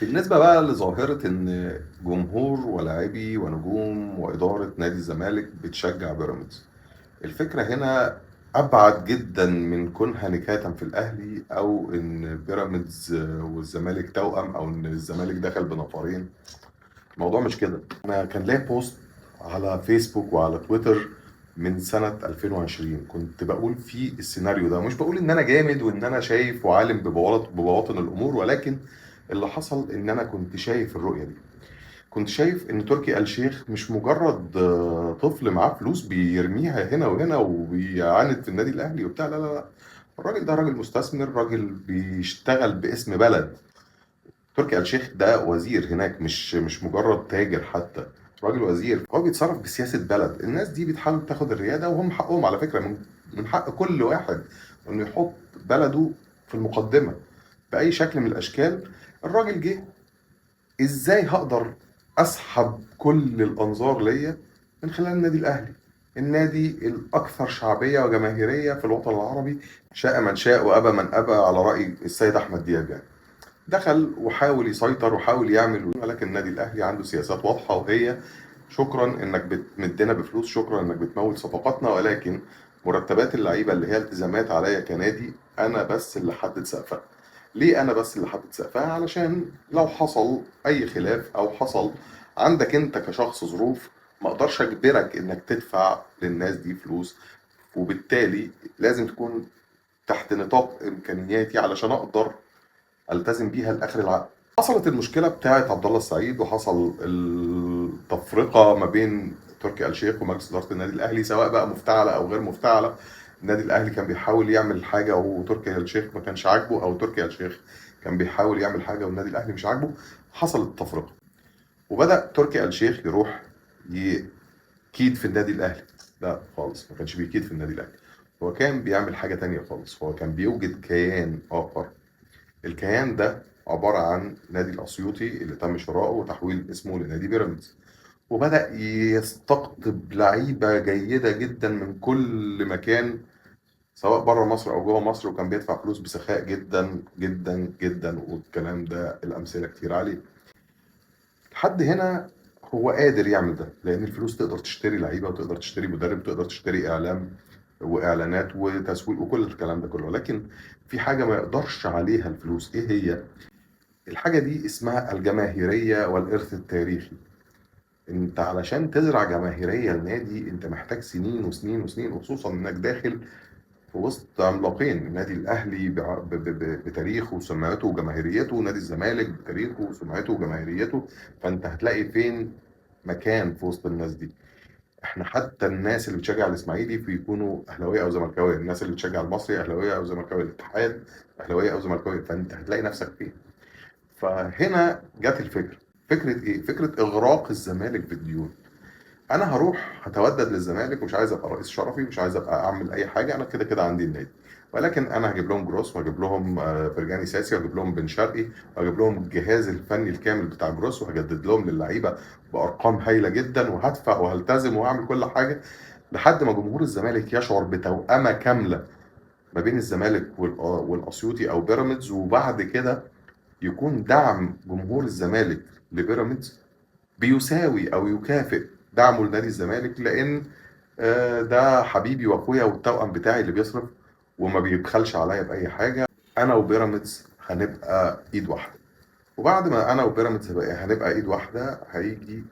بالنسبة بقى لظاهرة إن جمهور ولاعبي ونجوم وإدارة نادي الزمالك بتشجع بيراميدز، الفكرة هنا أبعد جدا من كونها نكاية في الأهلي أو إن بيراميدز والزمالك توأم أو إن الزمالك دخل بنفرين. الموضوع مش كده. أنا كان ليا بوست على فيسبوك وعلى تويتر من سنة 2020 كنت بقول فيه السيناريو ده، مش بقول إن أنا جامد وإن أنا شايف وعالم ببواطن الأمور، ولكن اللي حصل إن أنا كنت شايف الرؤية دي. كنت شايف إن تركي آل الشيخ مش مجرد طفل معاه فلوس بيرميها هنا وهنا وبيعاند في النادي الأهلي وبتاع، لا لا لا، الراجل ده راجل مستثمر، راجل بيشتغل باسم بلد. تركي آل الشيخ ده وزير هناك، مش مجرد تاجر حتى، راجل وزير. هو بيتصرف بسياسة بلد. الناس دي بتحاول تاخد الريادة، وهم حقهم على فكرة، من حق كل واحد انه يحط بلده في المقدمة بأي شكل من الأشكال. الراجل جه، ازاي هقدر اسحب كل الانظار ليا؟ من خلال النادي الاهلي، النادي الاكثر شعبية وجماهيريه في الوطن العربي، شاء من شاء وابى من ابى، على راي السيد احمد دياب. دخل وحاول يسيطر وحاول يعمل، ولكن النادي الاهلي عنده سياسات واضحة، وهي شكرا انك بتمدنا بفلوس، شكرا انك بتمول صفقاتنا، ولكن مرتبات اللعيبة اللي هي التزامات عليا كنادي انا بس اللي حدد سقفها. ليه انا بس اللي حدد سقفها؟ علشان لو حصل اي خلاف او حصل عندك انت كشخص ظروف، ما اقدرش اجبرك انك تدفع للناس دي فلوس، وبالتالي لازم تكون تحت نطاق امكانياتي علشان اقدر التزم بيها لاخر العقد. حصلت المشكلة بتاعه عبد الله السعيد، وحصل التفرقة ما بين تركي آل الشيخ ومجلس ادارة النادي الاهلي، سواء بقى مفتعله او غير مفتعله. النادي الاهلي كان بيحاول يعمل حاجة وتركي آل الشيخ ما كانش عاجبه، او تركي آل الشيخ كان بيحاول يعمل حاجة والنادي الاهلي مش عاجبه. حصلت التفرقة، وبدا تركي آل الشيخ يروح يكيد في النادي الاهلي. لا خالص، ما كانش بيكيد في النادي الاهلي، هو كان بيعمل حاجة تانية خالص. هو كان بيوجد كيان اخر. الكيان ده عبارة عن نادي الأسيوطي اللي تم شرائه وتحويل اسمه لنادي بيراميدز، وبدأ يستقطب لعيبة جيدة جدا من كل مكان، سواء بره مصر أو جوه مصر، وكان بيدفع فلوس بسخاء جدا جدا جدا، والكلام ده الأمثلة كتير عليه. لحد هنا هو قادر يعمل ده، لأن الفلوس تقدر تشتري لعيبة، وتقدر تشتري مدرب، وتقدر تشتري إعلام وإعلانات وتسويق وكل الكلام ده كله. لكن في حاجة ما يقدرش عليها الفلوس، إيه هي؟ الحاجة دي اسمها الجماهيرية والإرث التاريخي. انت علشان تزرع جماهيرية لنادي انت محتاج سنين وسنين وسنين، وخصوصا انك داخل في وسط عملاقين، النادي الاهلي بتاريخه وسمعته وجماهيريته، ونادي الزمالك بتاريخه وسمعته وجماهيريته. فانت هتلاقي فين مكان في وسط الناس دي؟ احنا حتى الناس اللي بتشجع الاسماعيلي بيكونوا اهلاويه او زملكاويه، الناس اللي بتشجع المصري اهلاويه او زملكاويه، الاتحاد اهلاويه او زملكاويه، فانت هتلاقي نفسك فين؟ فهنا جت الفكرة. فكرة ايه؟ فكرة اغراق الزمالك بالديون. انا هروح هتودد للزمالك، ومش عايز ابقى رئيس شرفي، مش عايز ابقى اعمل اي حاجة، انا كده كده عندي النادي، ولكن انا هجيب لهم جروس، وهجيب لهم فرجاني ساسي، وهجيب لهم بن شرقي، وهجيب لهم الجهاز الفني الكامل بتاع جروس، وهجدد لهم للعيبة بارقام هايلة جدا، وهدفع وهلتزم وهعمل كل حاجة لحد ما جمهور الزمالك يشعر بتوأمه كاملة ما بين الزمالك والاسيوطي او بيراميدز، وبعد كده يكون دعم جمهور الزمالك لبيراميدز بيساوي او يكافئ دعمه لنادي الزمالك، لان ده حبيبي واخويا والتوأم بتاعي اللي بيصرف وما بيبخلش عليا باي حاجة. انا وبيراميدز هنبقى ايد واحدة، وبعد ما انا وبيراميدز هنبقى ايد واحدة، هيجي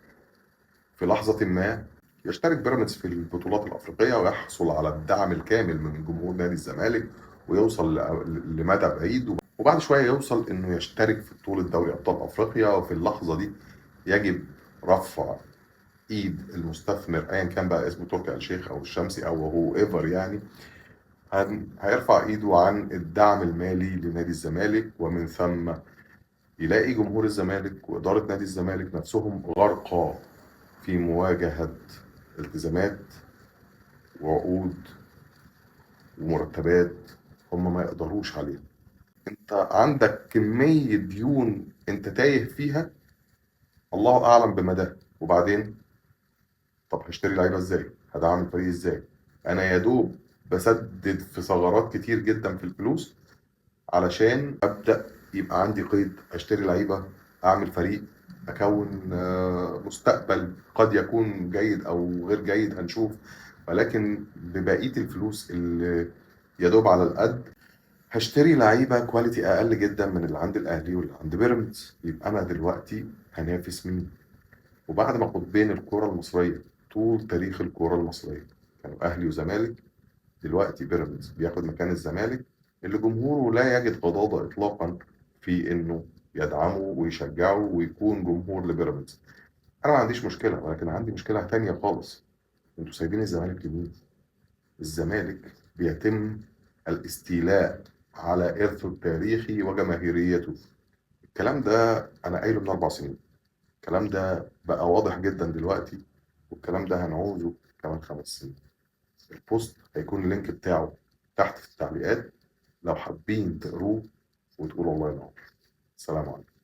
في لحظة ما يشترك بيراميدز في البطولات الافريقية ويحصل على الدعم الكامل من جمهور نادي الزمالك، ويوصل لمدى بعيد، وبعد شوية يوصل انه يشترك في بطوله دوري ابطال افريقيا. وفي اللحظة دي يجب رفع ايد المستثمر، ايا كان بقى اسمه تركي آل الشيخ او الشمسي او هو ايفر، هيرفع ايده عن الدعم المالي لنادي الزمالك، ومن ثم يلاقي جمهور الزمالك واداره نادي الزمالك نفسهم غرقى في مواجهة التزامات وعقود ومرتبات هم ما يقدروش عليها. انت عندك كمية ديون انت تايه فيها، الله اعلم بمداها. وبعدين طب هشتري لعيبة ازاي؟ هدعم الفريق ازاي؟ انا يا دوب بسدد في ثغرات كتير جدا في الفلوس علشان ابدا يبقى عندي قيد اشتري لعيبة اعمل فريق، اكون مستقبل قد يكون جيد او غير جيد هنشوف، ولكن ببقية الفلوس اللي يدوب على القد هشتري لعيبة quality اقل جدا من اللي عند الاهلي واللي عند بيراميدز. يبقى انا دلوقتي هنافس مين؟ وبعد ما قطبين الكره المصرية طول تاريخ الكره المصرية كانوا اهلي وزمالك، دلوقتي بيراميدز بياخد مكان الزمالك اللي جمهوره لا يجد غضاضه اطلاقا في انه يدعمه ويشجعه ويكون جمهور لبيراميدز. انا ما عنديش مشكلة، ولكن عندي مشكلة تانية خالص. انتوا سايبين الزمالك لمين؟ الزمالك بيتم الاستيلاء على ارثه التاريخي وجماهيريته. الكلام ده انا قايله من 4 سنين، الكلام ده بقى واضح جدا دلوقتي، والكلام ده هنعوزه كمان 5 سنين. ال post هيكون ال link بتاعه تحت في التعليقات لو حابين تقروه وتقولوا الله ينور. السلام عليكم.